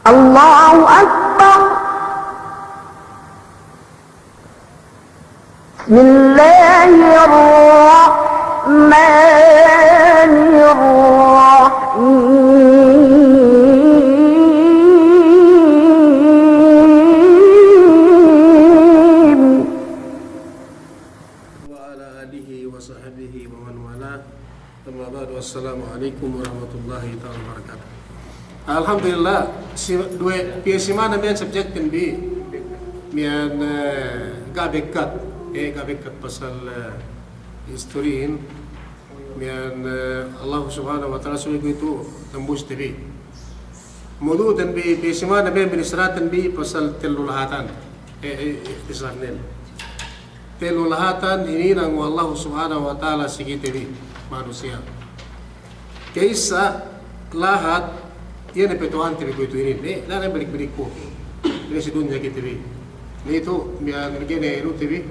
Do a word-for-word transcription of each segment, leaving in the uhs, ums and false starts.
الله أكبر. بسم الله الرحمن الرحيم. وعلى آله وصحبه ومن والاه. Amma ba'du, assalamu alaikum warahmatullahi ta'ala wabarakatuh. Alhamdulillah, si-, duwe, piye simana miya'an subjekten bi, miya'an, eh, ga' bekkat, eh, ga' bekkat pasal, eh, istorihin, miya'an, eh, Allah Subhanahu wa Ta'ala subey kuwe'itu tambuste bi. Mawdu'ten bi, piye simana miya'an binissaraten bi pasal tellu lahatan, eh, eh, ikhtisarnen. Tellu lahatan hininang we' Allahu Subhanahu wa Ta'ala si kite bi manusiya'. Ka'issa lahat, iye ne pe Tuhante bi kuwe'itu inin. Eh, da'a ne balik-balik ku. Inin si dunya kite bi. Inin tu, miya'an ga'i ne inute bi.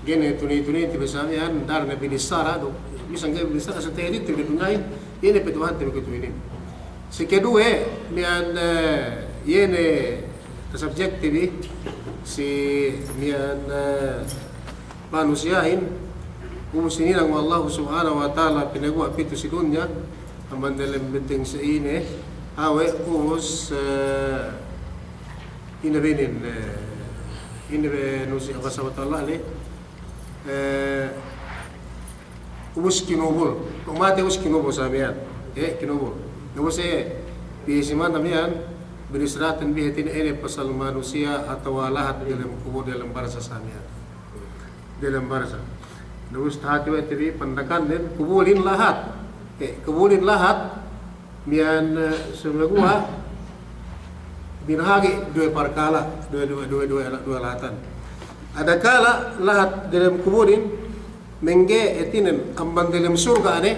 Ga'i ne tuni-tunite bi sa miya'an, da'a ne binissara, duk, bisan ga'i binissara, sa tahidite bi dunyahin, iye ne pe Tuhante bi kuwe'itu inin. Si keduwe, miya'an, eh, iye ne tasubjekte bi, si miya'an, eh, manusiya'in, ubus hininang we' Allahu Subhanahu wa Ta'ala pinaguwa' pitu si dunya, amban delem beteng sa'ine, awe' ubus, eh, ine be inin, eh, ine be nusi' bahasa Batak le, eh, ubus kinubul. Kuwe' matey ubus kinubul sa miya'an. Eh, kinubul. Ubus, eh, piye simana miya'an, binissaraten bi hātinen ine pasal manusiya' atawa lahat delem kubul, delem barzah sa miya'an. Delem barzah. Ubus tahāti we' te bi pandakannen, kubulin lahat. Eh, kubulin lahat, miya'an, eh, sumeguwa' binahagi' duwe parkala', duwe, duwe, duwe, duwe, duwe lahatan. Adakala lahat delem kubulin, mengge hātinen amban delem surga' ne,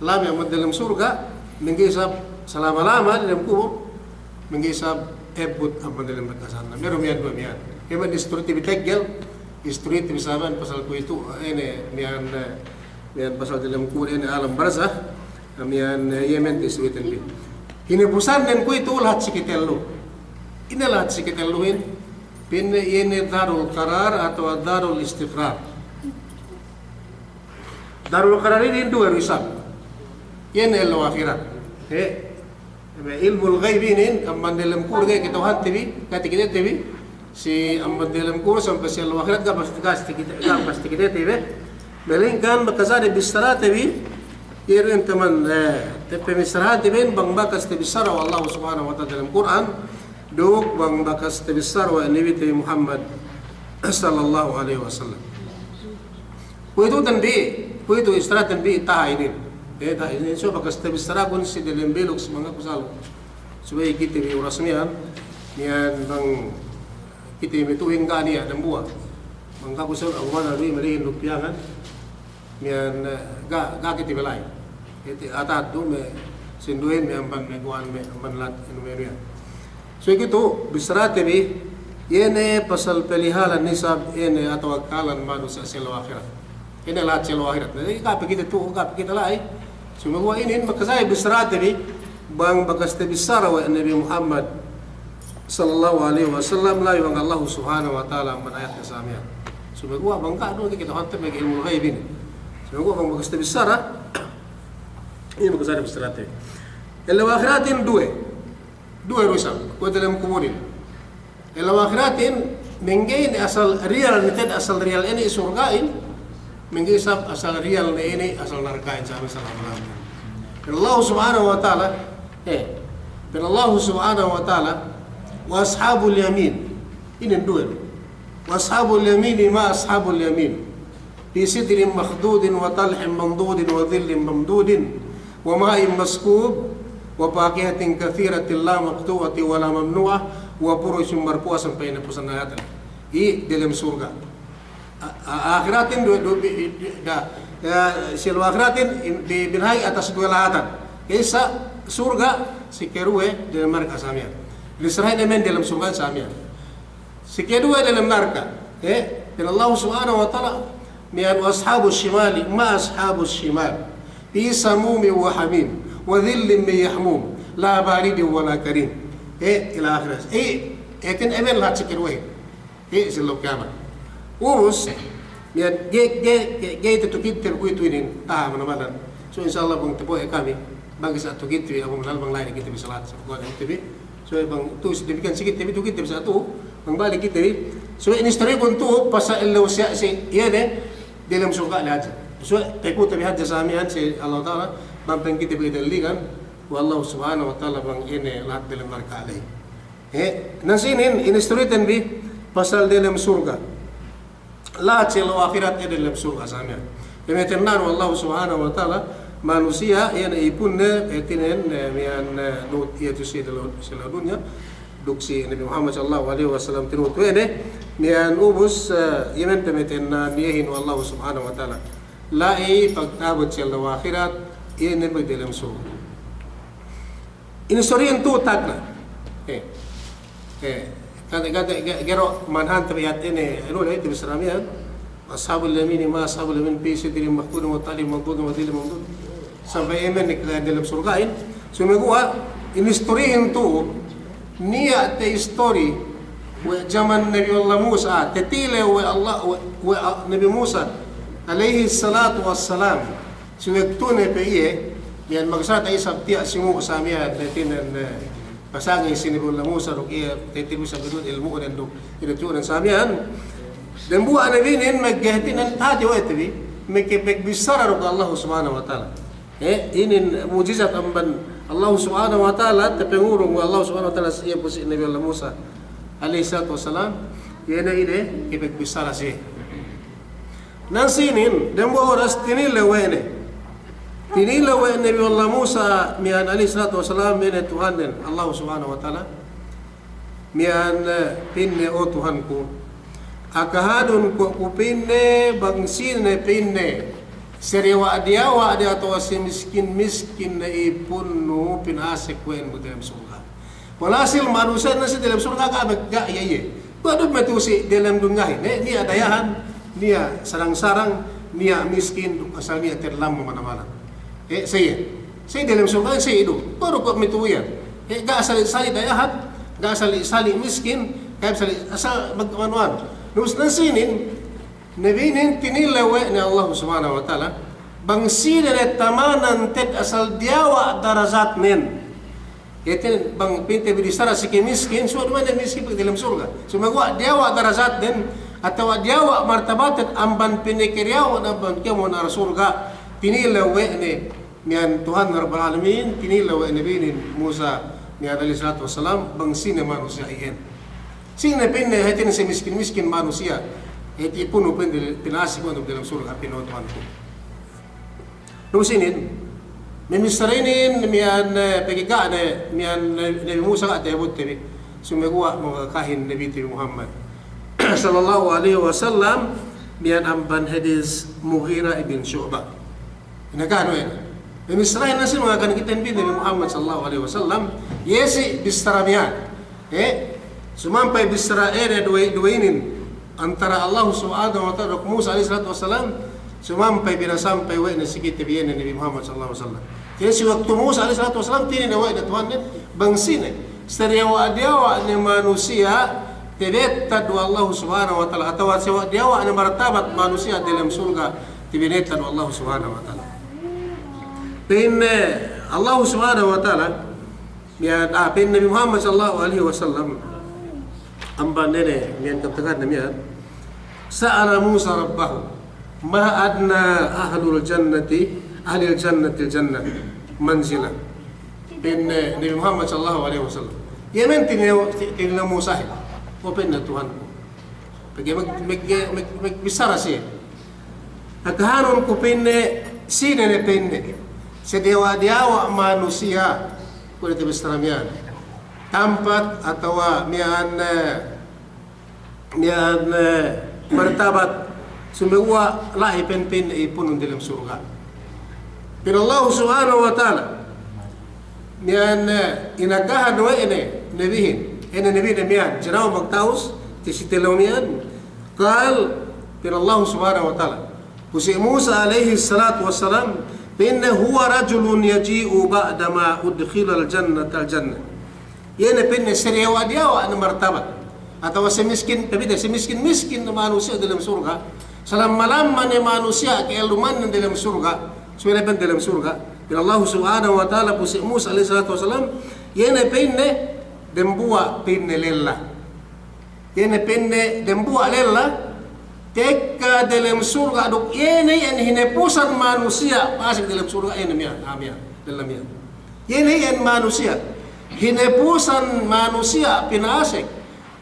lame' amban delem surga', mengge isab salama-lama delem kubul, mengge isab ebbut amban delem bakasanna. Meru miya'an duwe miya'an. Iye miya'an istorite bi teggel, istorite bi sa miya'an pasal kuwe'itu, eh, ine, miya'an, eh, miya'an pasal delem kubul ine alam barzah, miya'an, eh, iye miya'an istoritende bi. Hinapusannen kuwe'itu lahat si katellu. Ine lahat si katelluhin, pa'inne iye ne Darul Qarar atawa Darul Istiqrar. Darul Qarar inin duwe du isab. Iye ne ellew ahirat. He. Ilmul ghaib inin, amban delem kubul ga'i kata'uhante bi, ga'i takitete bi, si amban delem kubul sampay si ellew ahirat ga'i pasti, ga'i takite-, ga'i pasti takitete bi. Melengkan bakas ade bissarate bi, iye du inin taman, eh, te pemissarahante bi bang bakas tabissara we' Allahu Subhanahu wa Ta'ala delem Kur'an, duk bang bakas tabissara we' Nabite bi Muhammad sallallahu alaihi wasallam. Kuwe'itu ten bi, kuwe'itu istirahaten bi taha' inin. Eh, taha' inin, so bakas tabissarakun si delem beluk si bang aku salu. Subey kite bi uras miya'an, miya'an bang kite bi tu'uhin ga' niya' dambuwa'. Bang aku salu, aku mana duwe malihin lupiyangan. Miya'an, eh, ga', ga' kite bi la'i. Ite atahat du me' sinduwehin me' amban me' guwa'an me' amban lahat inu me' miya'an. So iye kuwe'itu, bissarate bi, iye ne pasal palihalan isab, iye ne atawa kahalan manusiya' si ellew ahirat. Iye ne lahat si ellew ahirat. Na, ga' pe kite tu'u, ga' pe kite la'i. Sumeguwa' inin, makasaya bissarate bi, bang bakas tabissara we' Nabi Muhammad sallallahu alaihi wasallam, la'i bang Allahu Subhanahu wa Ta'ala amban ayatne sa miya'an. Sumeguwa' bang ga' du kite hante me' ilmul ghaib inin. Sumeguwa' bang bakas tabissara, iye makasaya bissarate bi. Ellew ahiratin duwe. Duwe du isab, kuwe' delem kubulin. Ellew ahiratin, mengge inin asal riyal ne te'ed asal riyal inin surga'in, mengge isab asal riyal ne inin asal narka'in sa miya'an salama-lama. Pa'in Allahu Subhanahu wa Ta'ala, eh, pa'in Allahu Subhanahu wa Ta'ala, "Wa ashabul yamin." Inin duwe du. "Wa ashabul yamini ma ashabul yamin." في سدر مخضود وطلح منضود وظل ممدود وماء مسكوب وفاكهة كثيرة لا مقطوعة ولا ممنوعة وفرش مرفوعة sampay ne pusan ayat. Iye delem surga'. A-, a-, ahiratin du, du, bi-, bi-, da, ya, si ellew ahiratin, bi-, binahagi' atas duwe lahatan. Ka'issa surga', si keduwe delem narka' sa miya'an. Bissarahin me' delem surga' sa miya'an. Si keduwe delem narka', eh, pa'in Allahu Subhanahu wa Ta'ala, miya'an wa ashabus shimali, ma ashabus shimal, fi samumin wa hamim, wa dhillin min yahmum, la baridin wa la karim. E, ila akhirih. E, etin amen lahat si keduwehin. E, si ellew kiyamat. Ubus, miya'an, ga'i, ga'i, ga'i, ga'i tatukidte bi kuwe'itu inin, taha' manamal. So, insya Allah, bang tabo'o kami, bang sa' tukidte bi, abu manal bang la'i kite bi salat, sa' kuwe' kite bi. So, bang tu'u si damikiyan si kite bi, tukidte bi sa' tu'u, bang balik kite bi. So, inistorikun tu'u, pasal ellew siya si, iye ne, delem surga' ne hadja. So, takute bi hadja sa miya'an si Allah Ta'ala, bang pa'in kite bi delligan, we' Allah Subhanahu wa Ta'ala bang ine lahat delem narka' ley. E, na sinin, inistoriten bi pasal delem surga'. Lahat si ellew ahirat e delem surga' sa miya'an. Pamatennan we' Allah Subhanahu wa Ta'ala, manusiya', iye ne ipunne, hātinen, e, miya'an, e, nuhut iye tu si ellew, si ellew dunya, duk si Nabi Muhammad sallallahu alaihi wasallam tinuhut we' ne, miya'an ubus, e, iye men pamatennan iyehin we' Allah Subhanahu wa Ta'ala. La'i pagta'abut si ellew ahirat, iye ne magdelem surga'. Inistorihin tu'u tagna'. E. E. Kan, kan, ga', ga', ga'i du manhan tabi'at ine, anu, la'i tabissara miya'an. Ashabul yamini ma ashabul yamin fi sidrin makhdud wa talhin mandud wa dhillin mamdud. Sampay amen ne ke delem surga'in. Sumeguwa', inistorihin tu'u, niya' ta'istori, we' jaman Nabi Allah Musa, ta'itile we' Allah, we', we', a, Nabi Musa, alaihi salatu wassalam. Si waktune pe iye, miya'an magsara' isab tiya' si Musa miya'an, hātinen, e, pasangey si Nabi Allah Musa duk iye, hātinen isab duk ilmu'nen duk, iye duk tu'unen sa miya'an. Dembuwa' nabinen, magge hātinen, tahati we' te bi, magge, magbissara duk Allah Subhanahu wa Ta'ala. E, inin mu'jizat amban Allah Subhanahu wa Ta'ala, tapangurung we' Allah Subhanahu wa Ta'ala si iye pu si Nabi Allah Musa, alaihi salatu wassalam, iye ne ine, magbissara si iye. Na sinin, dembuwa' oras tinile we' ne. Tinile we' Nabi Allah Musa miya'an alaihi salatu wassalam, iye ne Tuhannen, Allah Subhanahu wa Ta'ala. Miya'an, e, pa'inne, o Tuhanku. Akahadun ko' ku pa'inne, bang sine pa'inne. Sadiyawa'-diyawa' de atawa si miskin-miskin ne ipunnu pinasek we' ne bu delem surga'. Walhasil manusiya' ne si delem surga' ga' me', ga' iye-iye. Kuwe' du me' tu'u si delem dunyahin, e, niya' dayahan, niya' sarang-sarang, niya' miskin, duk asal niya' te'ed lamma manamal. E, sa iye. Sa iye delem surga', sa iye du. Kuwe' du kuwe' me' tu'u iyan. E, ga' sali'-sali' dayahan, ga' sali'-sali' miskin, ga' sali', asal mag-, anu-anu. Nus na sinin, nabinen tinile we' ne Allah Subhanahu wa Ta'ala, bang sine ne tamanan te'ed asal diyawa' darajatnen. Hātinen bang pa'inte binissara si kamiskin, suwa' duma'in ne miskin pegge' delem surga'. Sumeguwa' diyawa' darajatnen, atawa diyawa' martabatnen amban pinakadiyawa' amban kēmon a'a surga', tinile we' ne miya'an Tuhan Rabbul Alamin, tinile we' nabinen Musa miya'an alaihi salatu wassalam, bang sine manusiya' iyan. Sine pa'inne hātinen si miskin-miskin manusiya', hāti ipunnu pa'inne pinasek we' ne bu delem surga', pa'inne, o Tuhanku. Nus inin, me' missara inin miya'an, e, pegge' ga' ne, miya'an, e, Nabi Musa ga' ta'abutte bi. Sumeguwa' magakahin Nabite bi Muhammad sallallahu alaihi wasallam, miya'an amban hadis Mughirah ibn Shu'bah. Inakahan we' ne. Me' missarahin na si mangakahin kite bi Nabi Muhammad sallallahu alaihi wasallam, iye si bissara miya'an. E, sumampay bissara ine duwe, duwe inin antara Allah Subhanahu wa Ta'ala duk Musa alaihi salatu wassalam, sumampay binasampay we' ne si kite bi iye ne Nabi Muhammad sallallahu alaihi wasallam. Jadi si waktu Musa alaihi salatu wassalam, tinile we' ne Tuhannen, bang sine sadiyawa'-diyawa' ne manusiya' tabettad we' Allah Subhanahu wa Ta'ala, atawa sadiyawa'-diyawa' ne martabat manusiya' delem surga' tabettad we' Allah Subhanahu wa Ta'ala. Pa'inne Allah Subhanahu wa Ta'ala, miya'an, a, pa'in Nabi Muhammad sallallahu alaihi wasallam, amban ine, miya'an katakadne miya'an, sa'ala Musa rabbahu, ma adna ahlul jannati, ahlil jannatil jannah manzila. Pa'in, e, Nabi Muhammad sallallahu alaihi wasallam. Iye men tinile, tinile Musahin. O pa'inne Tuhanku. Pegge' mag-, mag-, mag-, magbissara siye. Akahanun ku pa'inne, sine ne pa'inne sadiyawa'-diyawa' manusiya', kuwe' du tabissara miya'an, tampat atawa miya'an, e, miya'an, e, martabat, sumeguwa' la'i pa'in, pa'inne ipunun delem surga'. Pa'in Allah Subhanahu wa Ta'ala, miya'an, e, inakahan we' ne nabihin, ine nabine miya'an, jinawa magtawus, ti si tellew miya'an, qal, pa'in Allah Subhanahu wa Ta'ala, pu si Musa alaihi salatu wassalam, pa'inne, huwa rajulun yaji'u ba'da ma udkhilal jannatal jannah. Iye ne pa'inne sadiyawa'-diyawa' ne martabat. Atawa samiskin, pa'inte, samiskin-miskin ne manusiya' delem surga'. Salamma-lamma ne manusiya' ka'ellumannen delem surga'. Subey ne pa'in delem surga'. Pa'in Allahu Subhanahu wa Ta'ala pu si Musa alayhis salatu wassalam, iye ne pa'inne dembuwa' pa'inne lella. Iye ne pa'inne dembuwa' lella, tekka delem surga' duk iye ne iyan hinepusan manusiya' pa'asek delem surga', iye ne miya'an, ah, miya'an, lella miya'an. Iye ne iyan manusiya' hinepusan manusiya' pina'asek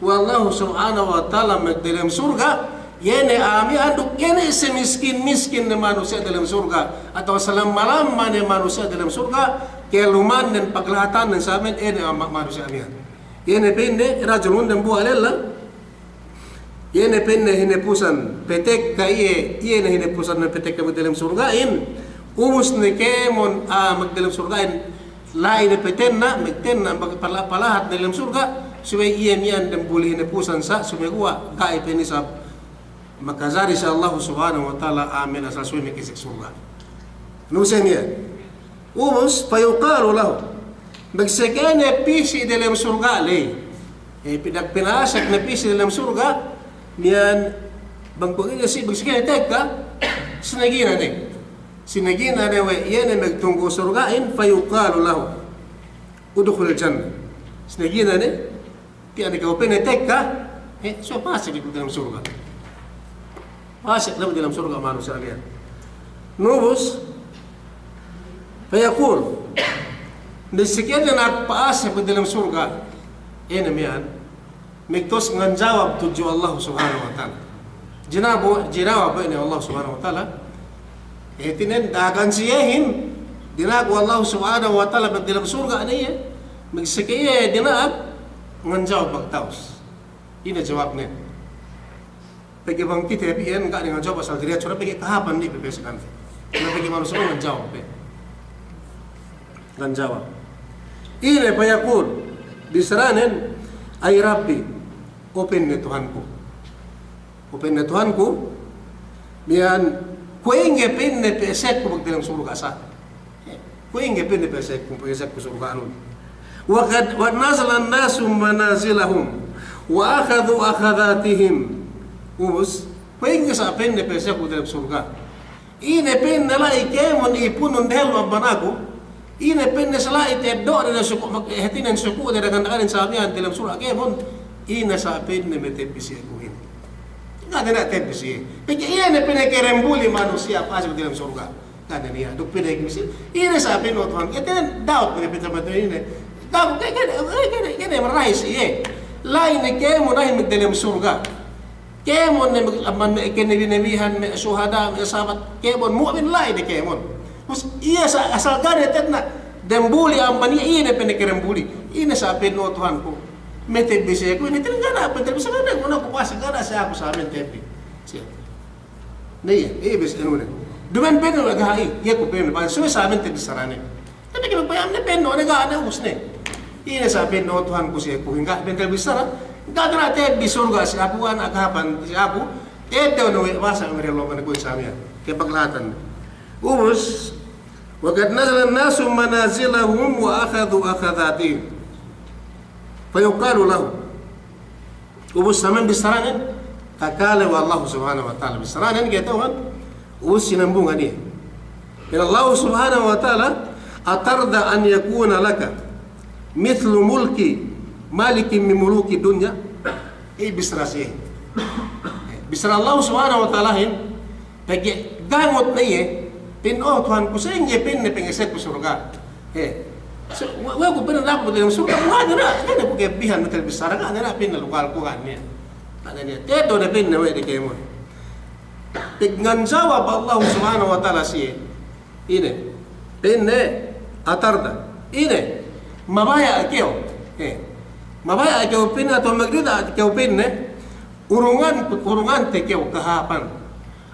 we' Allahu Subhanahu wa Ta'ala magdelem surga', iye ne, ah, miya'an duk iye ne samiskin-miskin ne manusiya' delem surga', atawa salamma-lamma ne manusiya' delem surga', ka'ellumannen, paglahatannen, samen, iye ne, ah, ma-, manusiya' miya'an. Iye ne pa'inne rajulun, dembuwa' lella. Iye ne pa'inne hinepusan, patekka iye, iye ne hinepusan ne patekka magdelem surga'in. Ubus ne kēmon, ah, magdelem surga'in, la'i ne patenna', magtenna', mag-, pala-, palahat delem surga', subey iye miya'an dembuli hinepusan sa', sumeguwa' ga'i pe ne isab makajari si Allahu Subhanahu wa Ta'ala, amin, asal subey maka'asek surga'. Anu, subey miya'an. Ubus, fayuqalu lahu. Magseke ne pī si delem surga' ley. Eh, pina-, pina'asek ne pī si delem surga', miya'an bang kuwe' ga'i si magseke ne tekka, sinagina ne. Sinagina ne we' iye ne magtunggu' surga'in, fayuqalu lahu, udkhulil jannah. Sinagina ne, tiya' ne kew pa'inne tekka, eh, subey pa'asek ne delem surga'. Pa'asek ne delem surga' manusiya' miya'an. Ubus, fayaqul, ne si kite ne pa'asek delem surga', iye ne miya'an, magtawus nganjawab tudju Allah Subhanahu wa Ta'ala. Jinabu-, jinawab we' ne Allah Subhanahu wa Ta'ala. Hātinen dagan si iyehin, dinagu Allah Subhanahu wa Ta'ala magdelem surga' ne iye, magseke iye dina'ak, nganjawab magtawus. Ine jawabnen? Pegge' bang kite bi iyan ga' ne nganjawab asal diriya, sura pegge' kahāpan ne pe pa'asekan. Na pegge' manusiya' nganjawab pe. Nganjawab. Ine, fayaqul, bissaranen, ay Rabbi, o pa'inne Tuhanku. O pa'inne Tuhanku, miya'an kuwe' ingge pa'inne pa'asekku magdelem surga' sa'. Kuwe' ingge pa'inne pa'asekku, pa'asekku surga'nun. Wa qad, wa nazala an-nasu manazilahum, wa akhadhu akhadhatihim. Ubus, kuwe' ingge sa' pa'inne pa'asekku delem surga'. Ine pa'inne la'i kēmon ipunun dehellu amban aku, ine pa'inne sa' la'i teddo'de ne suku', mak-, hātinen suku'de dagan-daganin sa' miya'an delem surga' kēmon, ine sa' pa'inne matebbi si akuhin. Ga' ne niya' tebbi si iye. Pegge' iye ne pa'inne kerembuli manusiya' pa'asek delem surga'. Ga' ne niya', duk pa'inne misi, ine sa' pa'inne, o Tuhan, hātinen daut pa'inne pita-pita ine. Daut, ke-, ke-, ke-, ke-, ke-, marahi si iye. La'i ne kēmon la'i magdelem surga'. Kēmon ne mag-, amban me' kenebi-nebihan, me' suhada', me' sahabat, kēmon mu'min la'i ne kēmon. Ubus, iye sa-, asal ga' ne tedna' dembuli amban iye, iye ne pa'inne kerembuli. Ine sa' pa'inne, o Tuhanku, matebbi si aku ine, tedna' ga' ne pa'inne tebbi si aku, ga' ne ku pa'asek, ga' ne si aku sa' matebbi si aku. Ne iye, iye bis anu ne. Duma'in pa'inne we' ga'i, iye ku pa'inne, pa'in suwe sa' matebbi bissarane. Tapi kite payamne pa'inne, ne ga' ne ubus ne. Ine sa' pa'inne, o Tuhanku, si aku, hangkan pa'inte bissara, ga' ne niya' tebbi surga' si aku, ana' kahāpan si aku, teddo' ne we' bahasa mari Allah mane kuwe' sa' miya'an, ke paglahatan. Ubus, wa qad nazala an-nasu manazilahum wa akhadhu akhadhatihim. Fayuqalu lahu. Ubus samen bissaranen, takale we' Allahu Subhanahu wa Ta'ala. Bissaranen kēmon, ubus sinambungan iye. Pa'in Allahu Subhanahu wa Ta'ala, atarda an yakuna laka mithlu mulki malikin min muluki dunya? Iye bissara si iye. Bissara Allahu Subhanahu wa Ta'alahin, pegge' gangut ne iye, pa'in, o Tuhanku, sa'ingge pa'inne pa'asekku surga'. He. So, we', we' ku pa'inne laku delem surga', ga' ne niya', ga' ne ku ka'ebbihan matel bissara, ga' ne niya' pa'inne lukalku, ga' ne niya'. Ga' ne niya'. Teddo' ne pa'inne we' de kēmon. Pegge' nganjawab Allah Subhanahu wa Ta'ala si iye. Ine. Pa'inne, atarda. Ine. Mabaya' kew. He. Mabaya' kew pa'inne atawa magrida kew pa'inne. Urungan, urungante kew kahāpan.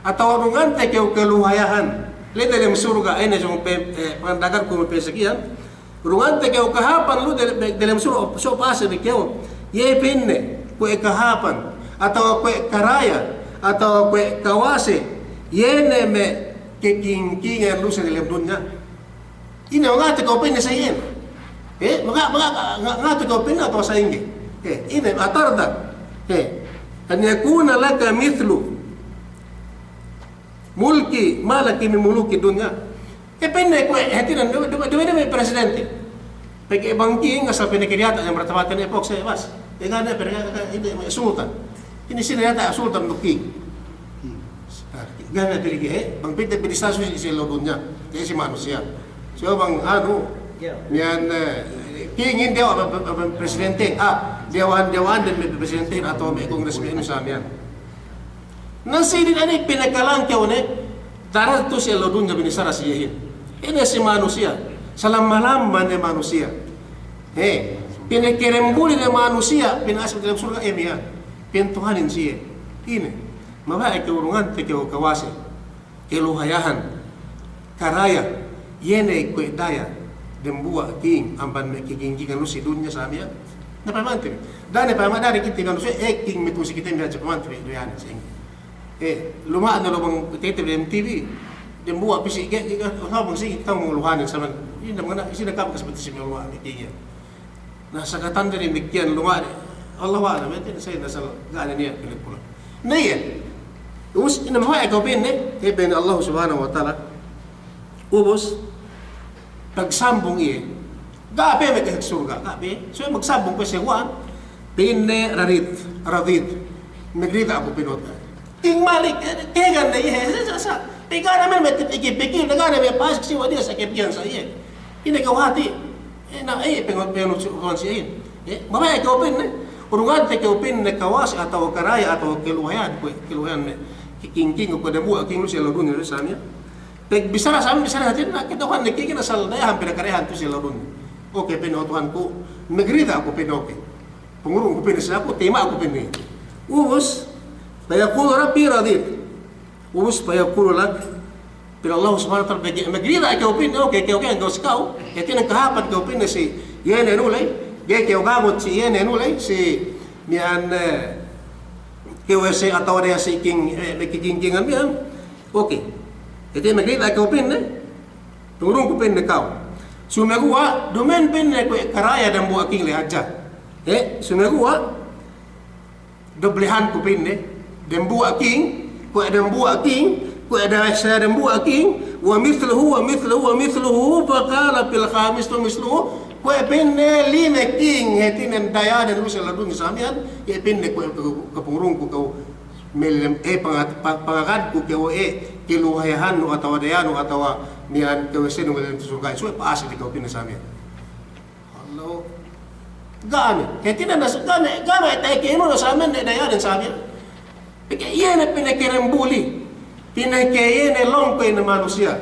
Atawa urungante kew kaluhayahan. La'i delem surga', ine sōng pe-, eh, pangandaganku me' pa'asek iyan. Urungante kew kahāpan lu de-, de-, delem surga', so pa'asek ne kew. Iye pa'inne, kuwe' kahāpan, atawa kuwe' karaya, atawa kuwe' kawase, iye ne me' kakingkingan lu si delem dunya. Ine, ungate kew pa'inne sa' iyan. Eh, maka, maka, nga-, nga-, ngatu kew pa'inne atawa sa'ingge. Eh, ine, atarda. Eh, an yakuna laka mithlu mulki ma laka min muluki dunya. Eh, pa'inne kuwe', hātinen, duwe, duwe, duwe, duwe presidente. Pegge' bang King, asal pinakadiyata' ne martabatne, pokse, bas. Eh, ga' ne, pegge' ga', ga', ine, sultan. Ine sine diyata' sultan duk King. Ga' ne pirigi, eh, bang pite pidista' si, si ellew dunya, eh, si manusiya'. So bang anu, miya'an, eh, King inin diyawa' pe-, pe-, pe-, presidente, ah, diyawa'an, diyawa'an dem me' presidente atawa me' kongres me' anu sa miya'an. Na si inin inin pinakalangkew ne, daran tu si ellew dunya binissara si iyehin. Ine si manusiya', salamma-lamma ne manusiya'. He, pinakarembuli ne manusiya', pina'asek dem surga', eh, miya'an. Pintuhanin si iye. Ine. Mabaya' kew urungante kew kawase, keluhayahan, karaya, iye ne kuwe' daya, dembuwa' King, amban me' kaginggingan lu si dunya sa miya'an. Na payamante bi. Da'a ne payama-, da'a ne kite manusiya', eh, King me' tu si kite bi hadja payamante bi, duwe ane, sa'ingge. Eh, luma'an ne lu bang kite bi M T V, dembuwa' pī si ge-, ge-, ge-, bang si kite bi luhanin sa miya'an. Ine mangana, isi ne kabakas bete si me' luma'an, me' King iyan. Na, sakatan damikkiyan luma'an, Allahu a'lam, ete, sa ine asal ga' ne niya' pelikula. Na iye, ubus, ine mabaya' kew pa'inne, eh, pa'in Allah Subhanahu wa Ta'ala, ubus, pagsambung iye, ga' pe me' ke surga', ga' pe, so magsambung pe sewwa'an, pa'inne radit, radit, magrida aku pa'inne. King Malik, eh, kēgan ne iye, sa, sa, sa. Pegge' ne me' me' pikil-pikil, pegge' ne me' pasek si wadiya sa kepiyan sa iye. Ine kew hāti, eh, na, eh, pengon-, pengon-, pengon si iye. Eh, mabaya' kew pa'inne, urungante kew pa'inne kawase atawa karaya atawa keluhayan, kuwe', keluhayan ne. King, King, kuwe' dembuwa' King lu si ellew dunya, sa miya'an. Pagbissara sa miya'an, bissara hātinen, na, kata'uhan ne King inin asal dayahan, pinakadayahan tu si ellew dunya. Oke, pa'inne, o Tuhanku, magrida aku pa'inne, oke. Pangurung ku pa'inne si aku, tayima' ku pa'inne. Ubus, fayaqulu rabbi radit. Ubus, fayaqulu lak. Pa'in Allah Subhanahu wa Ta'ala, pegge' magrida kew pa'inne, oke, kew, kew, kew si ka'u, hātinen kahāpan kew pa'inne si iye ne nuley, ga'i kew gamut si iye ne nuley, si miya'an, eh, kawase atawa daya si King, eh, me' kaginggingan miya'an. Oke. Hātinen magrida kew pa'inne, pangurung ku pa'inne ka'u. Sumeguwa', duma'in pa'inne kuwe' karaya dembuwa' King ley hadja. Eh, sumeguwa', doblehan ku pa'inne, dembuwa' King, kuwe' dembuwa' King, kuwe' da-, sa dembuwa' King, wa mithluhu, wa mithluhu, wa mithluhu, faqala fil khamisati mithluhu, kuwe' pa'inne lime King, hātinen dayanen lu si ellew dunya sa miya'an, iye pa'inne kuwe' ke-, kapangurungku kew, melem, eh, pangat-, pa-, pangagad ku kew, eh, keluhayahannu atawa dayanu atawa miya'an kawasenu melem surga', suwe' pa'asek kew pa'inne sa miya'an. Allahu. Ga' ne. Hātinen nas-, ga' ne, ga' ne ta'ekenu ne sa miya'an ne dayanen sa miya'an. Pegge' iye ne pinakarembuli. Pinaka iye ne longkoy ne manusiya'.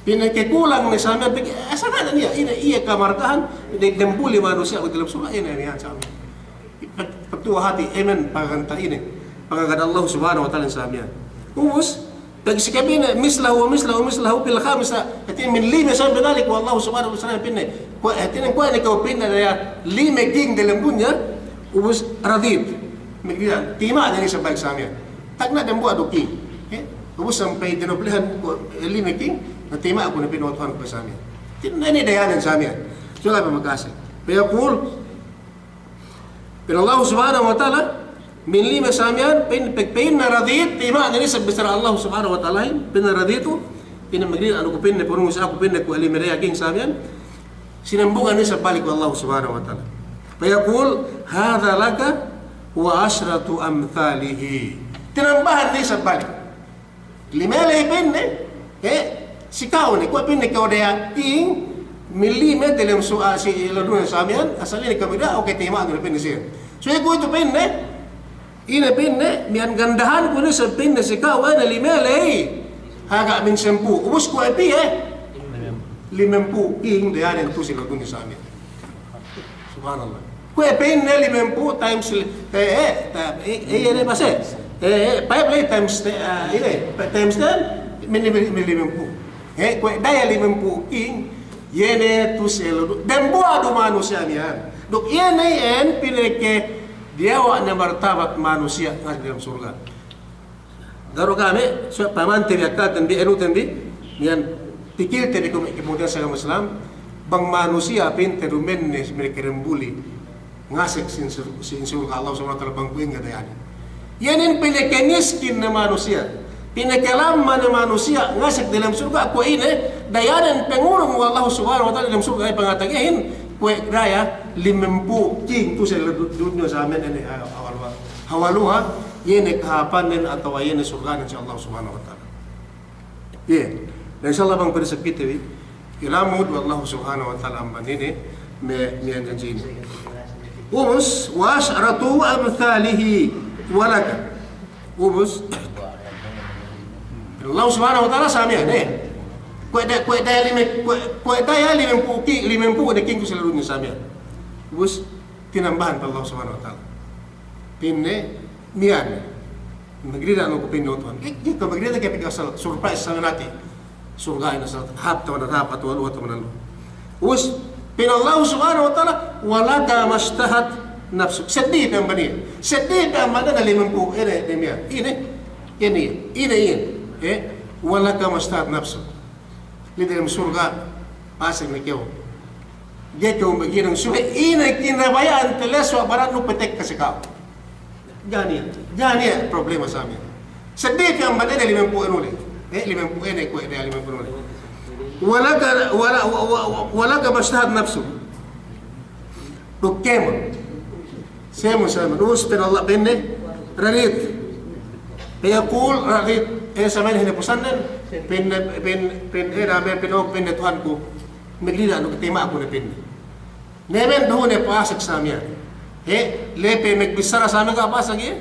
Pinakakulang ne sa miya'an. Pegge' asal ga' ne niya', ine iye kamarkahan, pinakadembuli manusiya' dalem surga', iye ne miya'an sa miya'an. Pet-, petuwa' hāti, amen, paganta ine. Pangagad Allah Subhanahu wa Ta'ala sa miya'an. Ubus, pegge' si kew pa'inne, mislahu, mislahu, mislahu, fil khamisati, hātinen lime sa binalik we' Allah Subhanahu wa Ta'ala pa'inne. Kuwe', hātinen kuwe' ne kew pa'inne daya lime King dalem dunya, ubus radit. Magrida, tayima' ne isab balik sa miya'an. Tagna' dembuwa' du King. Eh? Ubus sampay dinoblehan, kuwe', eh, lime King, na tayima' ku ne pa'inne we' Tuhanku sa miya'an. Hātinen ine dayanen sa miya'an. Suwe' pe maka'asek. Fayaqul, Pa'in Allah Subhanahu wa Ta'ala, min lime sa miya'an, pa'in, pa'in, pa'inne radit, tayima' ne isab bissara Allah Subhanahu wa Ta'alahin, pa'inne raditu, pa'inne magrida aku pa'inne, purung si aku pa'inne kuwe' lime daya King sa miya'an, sinambungan isab balik we' Allah Subhanahu wa Ta'ala. Fayaqul, hadha laka wa ashratu amthalihi. Tinambahan ne isab balik. Lime ley pa'inne, eh, si ka'u ne, kuwe' pa'inne kew daya King, min lime dalem su-, ah, si ellew dunya sa miya'an, asal ine kew magrida, oke, tayima' du pa'inne siye. So, iye kuwe'itu pa'inne, ine pa'inne, miya'an gandahanku ne isab pa'inne si ka'u, ine lime ley, haga' min sampū', ubus kuwe' piye, limempū' King, dayanen tu si ellew dunya sa miya'an. Subhanallah. Kuwe' pa'inne limempū' times li-, eh, eh, ta-, eh, eh, ine base? Eh, eh, five ley times te-, ah, ine, pa-, times ten, min, min, min limempū'. Eh, kuwe' daya limempū' King, iye ne tu si ellew du-, dembuwa' du manusiya' miya'an. Duk iye ne iyan pinakadiyawa' ne martabat manusiya' ngadji' dalem surga'. Ga' du kami, so, pamante bi, akkalten bi, enuten bi, miya'an pikilte bi kuwe' me' kepungtina'i si agama Islam, Bang manusiya' pinte dumenne me' kerembuli ngasek sin sur-, sin surga' Allah Subhanahu wa Ta'ala bang kuwe' ingge dayanen. Iye ne pinakamiskin ne manusiya', pinakalamma ne manusiya' ngasek delem surga' kuwe' ine dayanen pangurung we' Allah Subhanahu wa Ta'ala delem surga', iye pangatagehin kuwe' daya limempū' king tuse du-, dunya samiyan ine ha-, hawaluha, hawaluha, iye ne kahāpannen atawa iye ne surga'nen si Allah Subhanahu wa Ta'ala. Iye. Na, insya Allah bang pa'in sa kite bi, ilamud we' Allah Subhanahu wa Ta'ala amban ine me', me' janji inin. Ubus, wa asharatu amthalihi wa laka. Ubus, Allah Subhanahu wa Ta'ala samiyan, eh. Kuwe' da-, kuwe' daya lime-, kuwe', kuwe' daya limempū' ki-, limempū' ne king ku si lalu dunya samiyan. Ubus, tinambahan Allah Subhanahu wa Ta'ala. Pa'inne, miya'an. Magrida' ne ku pa'inne, o Tuhan. Ga'i, ga'i ku magrida' ke pegge' asal surprise sa nati. Surga'in asal hāp taman hāp atawa lu'u taman lu'u. Ubus, pa'in Allah Subhanahu wa Ta'ala, wa laka mashtahat nafsuk. Seddili pe amban iye. Seddili pe amban iye na limempū' ine, ine miya'an. Ine, ine, ine, ine. Eh, wa laka mashtahat nafsuk. La'i delem surga', pasek ne kew. Ga'i kew maghinang subey ine kinabaya'an telessa we' barannu patekka si ka'u. Ga' niya', ga' niya' problema samiyan. Seddili pe amban ine limempū' ine le. Eh, limempū' ine kuwe' daya limempū' ine le. Wa laka, wa la-, wa, wa, wa, wa laka mashtahat nafsuk. Duk kēmon. Sēmon, sēmon. Ubus pa'in Allah pa'inne, radit. Fayaqul radit. Eh, samiyan hinapusannen. Pa'inne, pa'in, pa'in, eh, dame, pa'in, o, pa'inne Tuhanku. Magrida' ne ku, tima'ku ne pa'inne. Ne men behu ne pasek samiyan. He, la'i pe magbissara samiyan ga' pasek iye.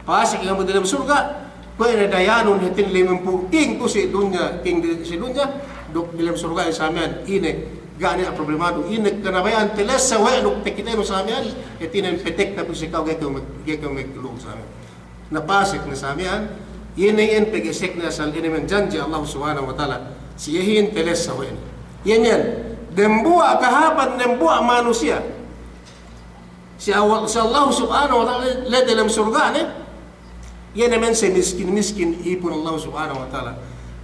Pasek iye amban delem surga'. Kuwe' ne dayanun hātinen limempū' king ku si dunya, king di, si dunya, duk delem surga' samiyan, ine, ga' niya' problemanu, ine kinabaya'an telessa we' duk takitenu samiyan, hātinen patekka ku si ka'u ga'i kew mag-, ga'i kew maglu'u samiyan. Na pasek ne samiyan, iye ne iyan pegge' sek ne asal ine men janji' Allah Subhanahu wa Ta'ala, si iyehin telessa we' ne. Iye ne iyan, dembuwa' kahāpan dembuwa' manusiya'. Si awal, si Allah Subhanahu wa Ta'ala la'i delem surga' ne, iye ne men samiskin-miskin ipun Allah Subhanahu wa Ta'ala.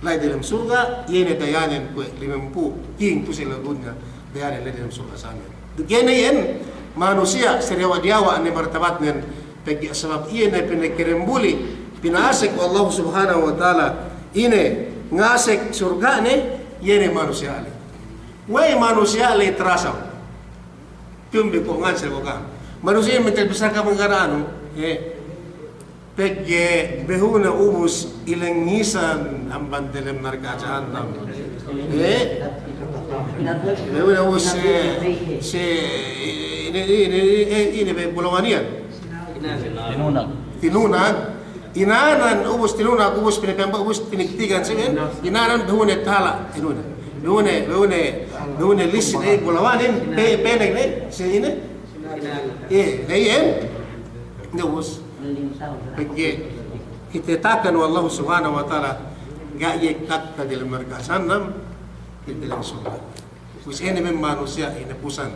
La'i delem surga', iye ne dayanen kuwe' limempū' king ku si lalu dunya, dayanen la'i delem surga' samiyan. Duk iye ne iyan, manusiya' sadiyawa'-diyawa' ne martabatnen, pegge' sabab iye ne pinakarembuli, pinasek we' Allah Subhanahu wa Ta'ala, ine, ngasek surga' ne, iye ne manusiya' le. We'ey manusiya' le tarasaw. Tumbi ko' ngan sel ko' ka. Manusiya' minta bisa ka manggaranu, eh. Pegge' behu ne ubus ilengisan amban delem narka' jahannam. Eh? Behu ne ubus, eh, si, ine, ine, ine, eh, ine be bulawan iyan. Tinunag. Tinunag. Inanan ubus tinunag, ubus pinipemba, ubus pinigtigan si ben. Inanan behu ne tala', behu ne. Behu ne, behu ne, behu ne lisin, eh, bulawanin, pe-, peneg ne, si ine. Eh, ne iyan. Ne ubus. Pegge' kite takan we' Allah Subhanahu wa Ta'ala, ga' iye takka delem narka' jahannam, iye delem surga'. Ubus ine men manusiya' ine pusan.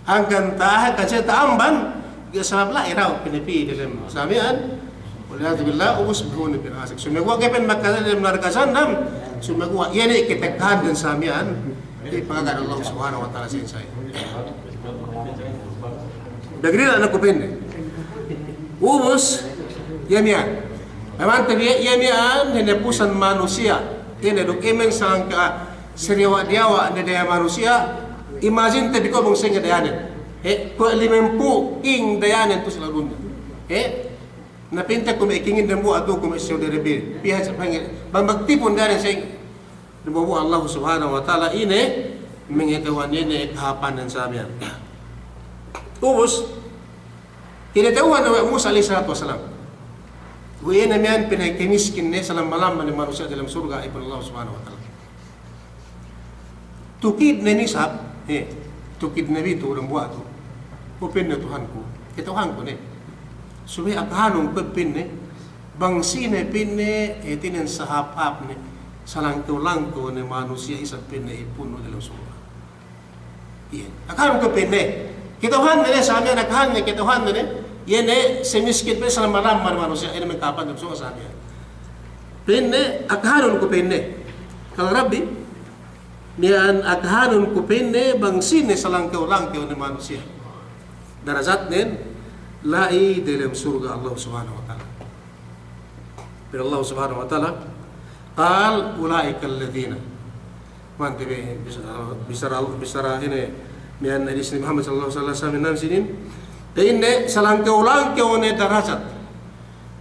Hangkan taha' kan siye ta'amban, ga' sabab la'i daw pinapi delem samiyan. Wal iyadhu billah, ubus behu ne pinasek. Sumeguwa' ga'i pen makka delem narka' jahannam. Sumeguwa' iye ne kite kahanden samiyan. Iye pangagad Allah Subhanahu wa Ta'ala sin sa'i. Dagrila na ku pa'inne. Ubus, iye miya'an. Memang tabi iye miya'an, hinapusan manusiya'. Ine duk imen sangka sadiyawa'-diyawa' ne daya manusiya'. Imagine tabi ko' bang sa'ingge dayanen. Eh, kuwe' limempū' king dayanen tu si lalu dunya. Eh, na pinte kuwe' me' kingin dembuwa' tu kuwe' me' Saudi Arabia. Piha sa' pangil. Bang magtipun dayanen sa'ingge. Dembuwa' Allah Subhanahu wa Ta'ala ine, mangata'uhan ine kahāpannen samiyan. Ubus, kinata'uhan we' Musa alayhis salatu wassalam. We' ine miya'an pinakamiskin ne, salamma-lamma ne manusiya' delem surga' ipun Allah Subhanahu wa Ta'ala. Tukid ne nisab, eh, tukid ne bi tu dembuwa' tu. O pa'inne Tuhanku, kata'uhanku ne. Subey akahanun ku pa'inne, bang sine pa'inne, eh, hātinen sahāp-hāp ne, salangkew-langkew ne manusiya' isab pa'inne ipunnu delem surga'. Iye. Akahanun ku pa'inne. Kata'uhanne ne, samiyan akahanne, kata'uhanne ne. Iye ne, samiskin pa'inne salamma-lamma ne manusiya', iye ne me' kahāpan delem surga' samiyan. Pa'inne, akahanun ku pa'inne. Qala Rabbi, Miya'an akahanun ku pa'inne bang sine salangkew-langkew ne manusiya' darajatnen la'i delem surga' Allah Subhanahu wa Ta'ala. Pa'in Allah Subhanahu wa Ta'ala, qal ulaika alladhina. Mante bi-, bissara, bissara, bissara ine, miya'an hadis Nabi Muhammad sallallahu alaihi wasallam, sinin, pa'inne salangkew-langkew ne darajat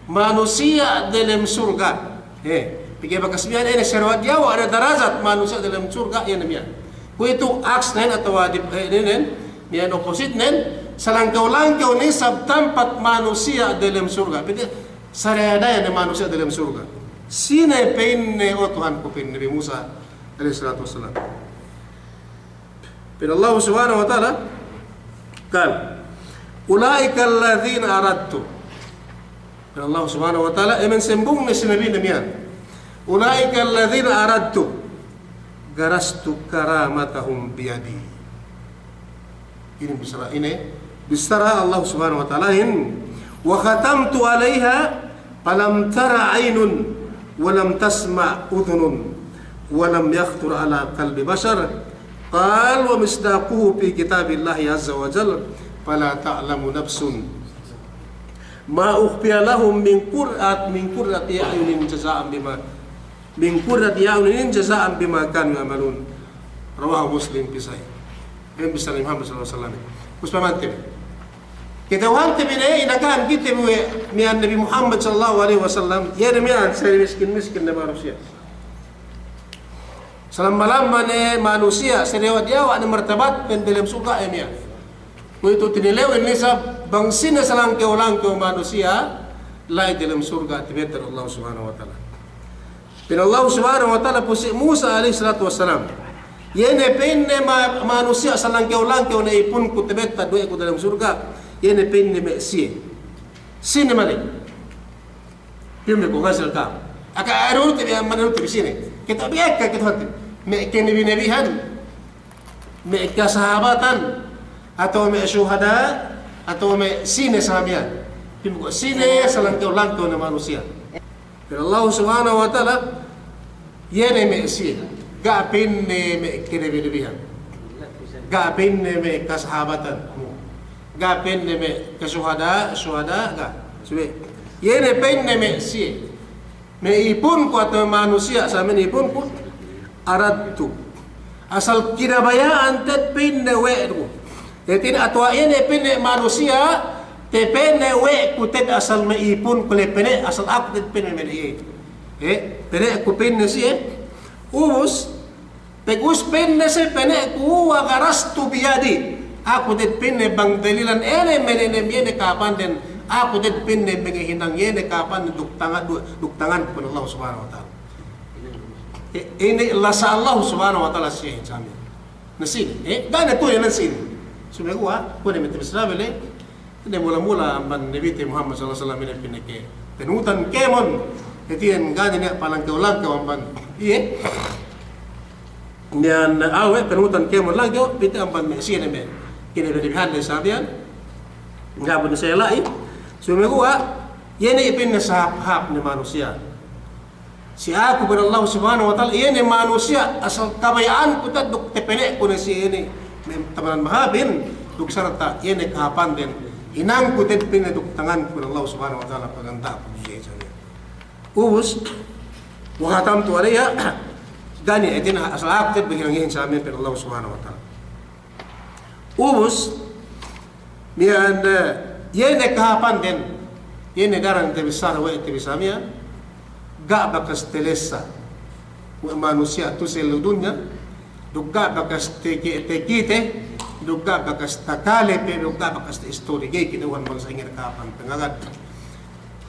manusiya' delem surga'. Eh, pegge' bakas miya'an ine, sariwa' diyawa' ne darajat manusiya' delem surga', iye ne miya'an. Kuwe'itu aksnen atawa di, eh, inin, miya'an oppositnen, salangkew-langkew ne isab tampat manusiya' delem surga'. Pegge' saraya-daya ne manusiya' delem surga'. Sine pa'inne, o Tuhanku, pa'in Nabi Musa alaihi salatu wassalam. Pa'in Allah Subhanahu wa Ta'ala, qal, ulaika alladhina aradtu. Pa'in Allah Subhanahu wa Ta'ala, emen sambungne si Nabi ne miya'an. Ulaika alladhina aradtu, gharastu karamatahum biyadi. Inin bissara, ine, bissara Allah Subhanahu wa Ta'alahin, wa khatamtu alaiha falam tara aynun wa lam tasma' udhunun wa lam yakhtur ala qalbi bashar. Qal wa misdaquhu fi kitabillahi azza wa jal, fala ta'lamu nafsun ma ukhfiya lahum min qurrat-, min qurrati a'yunin jaza'an bima min qurrati a'yunin jaza'an bima kanu ya'malun. Rawahu Muslim fi sahih. Inin bissara Nabi Muhammad sallallahu alaihi wasallam. Ubus pamante bi. Kata'uhante bi ne, inakahan kite bi we' miya'an Nabi Muhammad sallallahu alaihi wasallam, iye ne miya'an sali' miskin-miskin ne manusiya'. Salamma-lamma ne manusiya', sadiyawa'-diyawa' ne martabatnen delem surga', iye miya'an. Kuwe'itu tinilewin isab bang sine salangkew-langkew manusiya' la'i delem surga' tabetad Allah Subhanahu wa Ta'ala. Pa'in Allah Subhanahu wa Ta'ala pu si Musa alaihi salatu wassalam, iye ne pa'inne ma-, manusiya' salangkew-langkew ne ipunku tabetad we' ku delem surga', iye ne pa'inne me' siye. Sine male'? Pa'in me' ku ngasel ka. Aka arurute bi, manurute bi sine. Kite bi ekka, kite hati. Me' kanabi-nabihan, me' kasahabatan, atawa me' shuhada, atawa me' sine sa miya'an. Pa'in me' ku sine salangkew-langkew ne manusiya'. Pa'in Allah Subhanahu wa Ta'ala, iye ne me' siye. Ga' pa'inne me' kanabi-nabihan. Ga' pa'inne me' kasahabatan. Ga' pa'inne me' kasuhada, shuhada, ga'. Subey, iye ne pa'inne me' siye. Me' ipunku atawa manusiya' sa me' ipunku, aradtu. Asal kinabaya'an te'ed pa'inne we' ku. Hātinen atawa iye ne pa'inne manusiya', tapene' we' ku te'ed asal me' ipunku le pene', asal aku te'ed pene' me' iye. Eh, pene'ku pa'inne siye. Ubus, pegge' ubus pa'inne siye pene'ku, wa gharastu biyadi. Aku te'ed pa'inne bang dalilan ine, mene' ne, iye ne kahāpanden. Aku te'ed pa'inne bang hinang iye ne kahāpanden duk tangan, du-, duk tanganku, pa'in Allah Subhanahu wa Ta'ala. Eh, ine lasa Allah Subhanahu wa Ta'ala siye samiyan. Na sine, eh, ga' ne tu'u iye na sine. Sumeguwa', kuwe' ne me' tabissā bele, ine mula-mula amban Nabite Muhammad sallallahu alaihi wasallam ine pineke. Panuhutan kēmon, hātinen ga' ne niya' palangkew-langkew amban iye. Niya' ne awe', panuhutan kēmon langkew, pite amban me' siye ne me'. Kinabi-nabihan ne samiyan, ga' bu ne siye la'i. Sumeguwa', iye ne pa'inne sahāp-hāp ne manusiya'. Si aku, pa'in Allah Subhanahu wa Ta'ala, iye ne manusiya' asal kabaya'anku te'ed duk tapene'ku ne siye inin, me' tamanan mahāpin, duk sarta' iye ne kahāpanden, hinangku te'ed pa'inne duk tanganku, pa'in Allah Subhanahu wa Ta'ala, paganda'ku siye samiyan. Ubus, wa khatamtu alaiha, ga' niya' hātinen asal aku te'ed bang hinang iyehin samiyan, pa'in Allah Subhanahu wa Ta'ala. Ubus, miya'an, eh, iye ne kahāpanden, iye ne daran tabissā we' te bi samiyan, ga' bakas talessa we' manusiya' tu'u si ellew dunya, duk ga' bakas teke-, takite, duk ga' bakas takale pe, duk ga' bakas ta'istori, ga'i kata'uhan bang sa'ingge kahāpan pangagad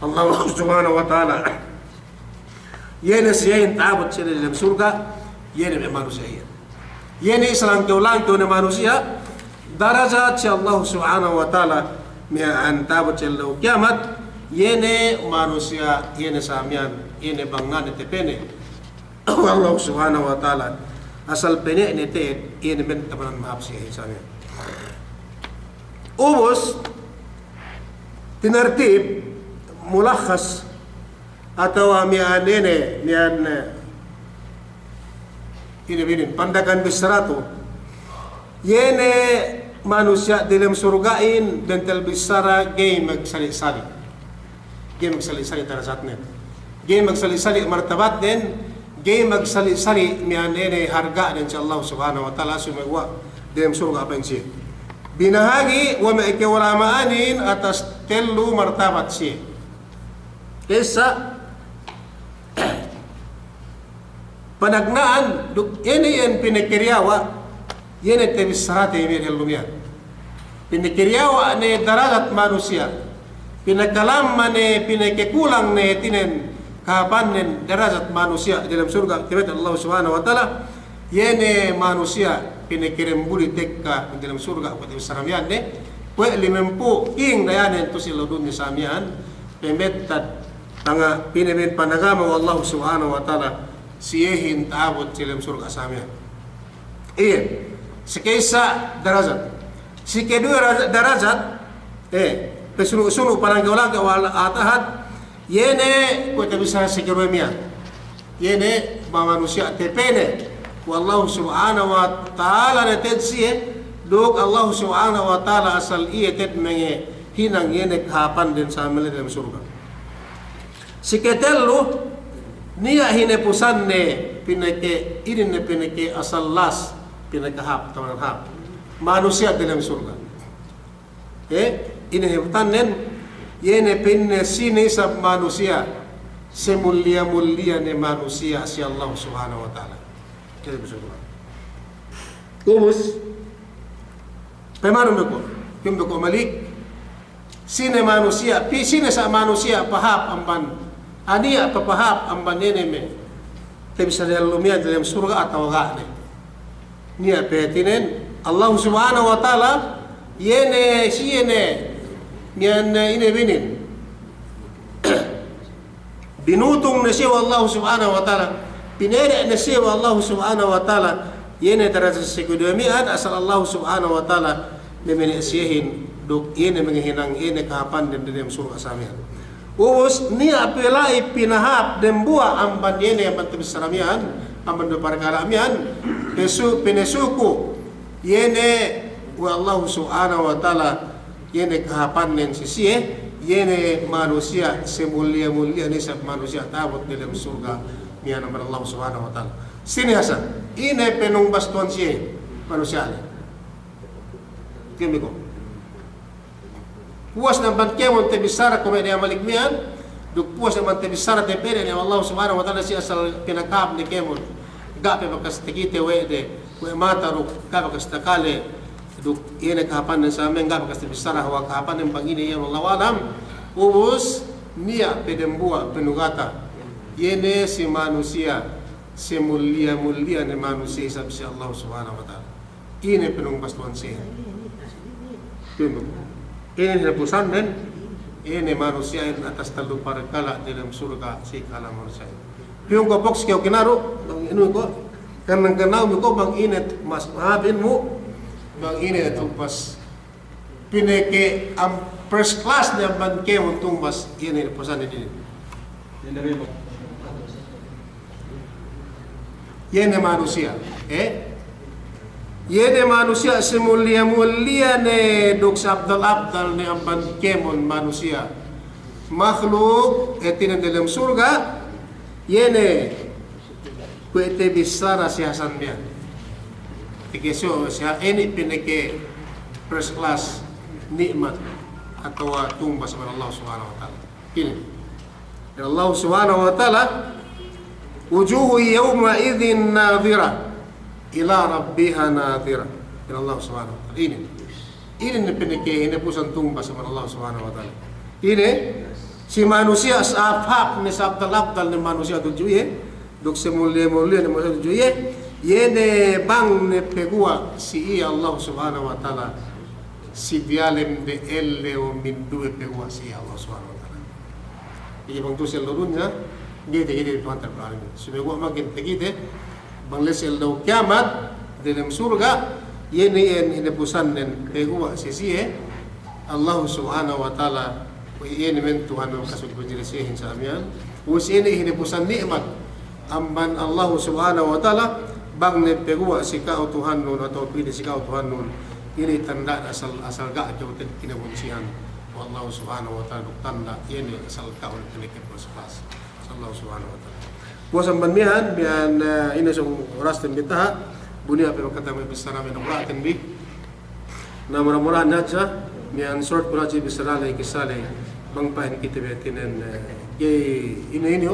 Allah Subhanahu wa Ta'ala. Iye ne siyehin ta'abut siye delem surga', iye ne me' manusiya' iye. Iye ne salangkew-langkew ne manusiya', darajat si Allah Subhanahu wa Ta'ala, miya'an ta'abut si ellew kiyamat, iye ne manusiya', iye ne samiyan, iye ne bang ga' ne tapene' we' Allah Subhanahu wa Ta'ala, asal pene'ne te'ed, iye ne me' tamanan mahāp siye samiyan. Ubus, tinartib, mulakhas, atawa miya'an ine, miya'an, eh, Ine binin, pandakan bissaratu. Iye ne manusiya' delem surga'in, bentel bissara ga'i magsali'-sali'. Ga'i magsali'-sali' darajatnen. Ga'i magsali'-sali' martabatnen, ga'i magsali'-sali' miya'an ine harga'nen si Allah Subhanahu wa Ta'ala, sumeguwa' delem surga' pa'in siye. Binahagi' we' me' ka'ulama'anin atas tellu martabat siye. Kessa, panagna'an duk ine iyan pinakadiyawa', iye ne tabissarate me' dellu miya'an. Pinakadiyawa' ne darajat manusiya'. Pinakalamma ne, pinakekulang ne hātinen kahāpannen darajat manusiya' delem surga' tabissara Allah Subhanahu wa Ta'ala. Iye ne manusiya' pinakadembuli tekka delem surga' kuwe' tabissara miya'an ne. Kuwe' limempū' king dayanen tu' si ellew dunya sa miya'an. Pamettad tanga pinamin panagama we' Allah Subhanahu wa Ta'ala, siyehin ta'abut si delem surga' sa miya'an. Iye, si ka'issa darajat. Si kaduwe daraja-, darajat, eh, pasunu'-sunu' palangkew-langkew wal atahat, iye ne kuwe' tabissara si kaduwe miya'an. Iye ne ma-, manusiya' tapene we' Allah Subhanahu wa Ta'ala ne te'ed siye, duk Allah Subhanahu wa Ta'ala asal iye te'ed mangahinang iye ne kahāpanden sa miya'an delem surga'. Si katellu, niya' hinapusanne pinake-, inin ne pinake asal las, pinakahāp, taman hāp. Manusiya' delem surga'. Eh, inin hinapusannen, iye ne pa'inne sine isab manusiya', semulliya-mulliya ne manusiya' si Allah Subhanahu wa Ta'ala. Iye ne manusiya'. Ubus, pemanu me' ko', pemanu me' ko' malik, sine manusiya', pi-, sine sa' manusiya' pahāp amban, aniya' papahāp amban iye ne me' tabissara dellu miya'an delem surga' atawa ga' ne. Niya' pe hātinen, Allah Subhanahu wa Ta'ala, iye ne, siye ne, niya' ne ine binin. Binutung ne siye we' Allah Subhanahu wa Ta'ala, pinene' ne siye we' Allah Subhanahu wa Ta'ala, iye ne darajat si kaduwe miya'an asal Allah Subhanahu wa Ta'ala memene' siyehin, duk iye ne mangahinang iye ne kahāpanden delem surga' sa miya'an. Ubus niya' pe la'i pinahāp dembuwa' amban iye ne amban tabissara miya'an, amban duwe parkala' miya'an, pesu-, pinasuku iye ne we' Allah Subhanahu wa Ta'ala, iye ne kahāpannen si siye, iye ne manusiya' semulliya-mulliya ne isab manusiya' ta'abut delem surga' miya'an amban Allah Subhanahu wa Ta'ala. Sine hasan, ine panungbas Tuhan siye manusiya' ne. Kemi ko'. Puwas ne amban kēmon tabissara kuwe' me' malik miya'an, duk puwas ne amban tabissara tapene' ne Allah Subhanahu wa Ta'ala si asal pinakahāp ne kēmon. Ga' pe bakas takite we' de, we' mata duk ga' bakas takale, duk iye ne kahāpannen sa miya'an ga' bakas tabissara hawal kahāpannen bang ine iyan, wallahu a'lam. Ubus, niya' pe dembuwa' panugata. Iye ne si manusiya', semulliya-mulliya ne manusiya' isab si Allah Subhanahu wa Ta'ala. Ine panungbas Tuhan siye. Ine hinapusannen, ine manusiya'in atas tellu parkala' delem surga' si kala' manusiya'in. Piyung ko' boks kew kinaru', bang inu ko', kanang-kanang mi ko' bang ine mas mahāpin mu, bang ine tungbas. Pinake am first class ne amban kēmon tungbas, ine hinapusannen inin. Iye ne manusiya', eh? Iye ne manusiya' semulliya-mulliya ne duk seabdal-abdal ne amban kēmon manusiya'. Makhluk, eh, hātinen delem surga', iye ne kuwe' tabissara si hasan miya'an. Tikeso' si ha-, ine pinake first class ni'mat atawa tungbas amban Allah Subhanahu wa Ta'ala. Inin. Pa'in Allah Subhanahu wa Ta'ala, "Wujuhun yawma'idhin nadhirah ila rabbiha nadhirah." Pa'in Allah Subhanahu wa Ta'ala. Inin. Inin ne pinake hinapusan tungbas amban Allah Subhanahu wa Ta'ala. Inin, si manusiya' sahāp-hāp ne, seabdal-abdal ne manusiya' tudju iye, duk semulliya-mulliya ne manusiya' tudju iye, iye ne bang ne paguwa' si iye Allah Subhanahu wa Ta'ala, si diyalem de ellew minduwe paguwa' si iye Allah Subhanahu wa Ta'ala. Iye bang tu'u si ellew dunya, ga'i takite Tuhan Rabbul Alamin. Sumeguwa' makin takite, bang la'i si ellew kiyamat, delem surga', iye ne iyan hinapusannen paguwa' si siye, Allah Subhanahu wa Ta'ala, we' iye ne men Tuhan makasud bajiri siyehin sa miya'an, we' siye ne hinapusan ni'mat amban Allah Subhanahu wa Ta'ala, Bang ne paguwa' si ka'u Tuhannun atawa pī ne si ka'u Tuhannun, inin tanda' asal, asal ga' kew te'ed kinabunsihan we' Allahu Subhanahu wa Ta'ala, duk tanda' iye ne asal ka'u ne pinakepos-pas we' Allahu Subhanahu wa Ta'ala. Puwas amban miya'an, miya'an, eh, ine sōng orasten bi taha', bu niya' pe makatama bissara me' nagura'ten bi. Na mura-murahan hadja, miya'an short ku hadja bissara ley, kissa ley, bang pa'in kite bi hātinen, eh, ga'i ine-ine,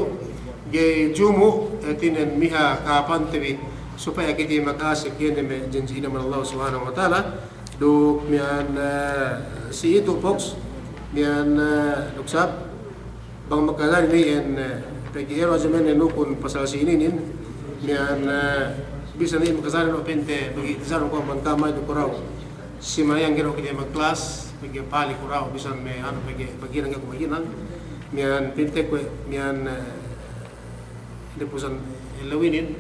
ga'i jumu', hātinen miha kahāpante bi, supaya kite maka'asek iye ne me' janji' inaman Allah Subhanahu wa Ta'ala, duk miya'an, eh, si itu, folks, miya'an, eh, duk sab, bang makajari ne iyan, eh, pegge' iye du hadja me' ne nukun pasal si ininin, miya'an, eh, bisan iye makajari ne pa'inte, pegge' tijaro ku amban ka'am du kura'u. Si mayang ga'i du kite magklas, pegge' pali kura'u, bisan me' anu pegge', pegge' ga'i ku maginang. Miya'an pa'inte kuwe', miya'an, eh, Ine puwas ellew inin,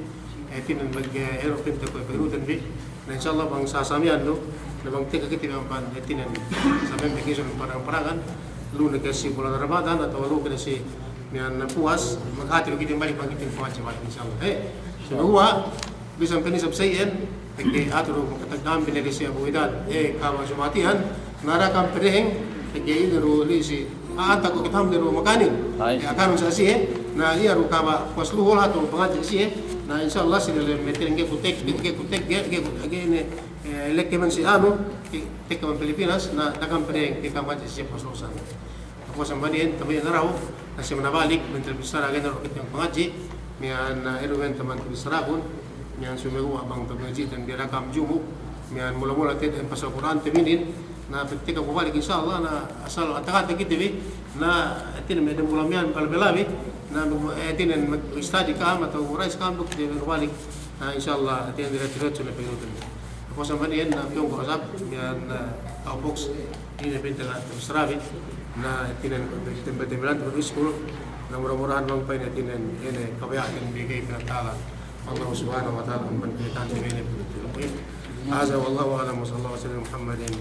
eh, hātinen bang, eh, ero' pa'inte kuwe' paginuten bi. Na, insya Allah bang sa-, sa miya'an du, na bang tekka kite bi amban, eh, hātinen, sa miya'an bi kite bi paragan-paragan, lu ne ke si bulan Ramadan atawa lu ke si miya'an puwas, maghati du kite balik bang kite pangadji' balik, insya Allah. Eh, sumeguwa', bisan pe ne isab sa iyan, pegge' atu du makatagdambi ne si Abu Widad, eh, kahaba' Juma'at iyan, na da'a kam pedeheng, pegge' ine du ley si, a'anta ku kite ham ne du makanin. Ay. Eh, akanun sa siye, na iye du kahaba' puwas luhul atu pangadji' siye, na insya Allah si dalem me' hātinen ga'i ku tek, ga'i ku tek, ga'i, ga'i ku, ga'i ne, eh, lek ke man si anu, ke, tekka man Pilipinas, na da'a kam pedeheng, tekka mangadji' siye puwas luhul sa. Puwas amban iyan, tabi' na dahu', na siye manabalik, mental bissara, ga'i ne du kite pangadji', miya'an, eh, iru men taman bissara kun, miya'an sumeguwa' bang taman pangadji'ten bi da'a kam jumu', miya'an mula-mula te'ed pasal Kur'ante bi inin, na pegge' tekka ku balik insya Allah, na asal atakate kite bi, na hātinen me' dem mula miya'an bal belabi, na, eh, hātinen mag-study ka'am atawa mura'is ka'am duk kite bi balik, na insya Allah, hātinen dire-dire sune paginuten bi. Puwas amban iyan, na piyong ku asap, miya'an, eh, ka'u box, ine pa'inte ga' bissara bi, na hātinen, tembe-tembelan tu iskul, na mura-murahan bang pa'in hātinen, ine, kabaya'aten bi ga'i pinatala Allah Subhanahu wa Ta'ala, amban pinatala bi ine, pa'inte. Hadha wallahu a'lam wa sallallahu ala sayyidina Muhammadin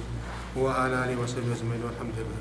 wa ala alihi wa sahbihi ajma'in, walhamdulillah.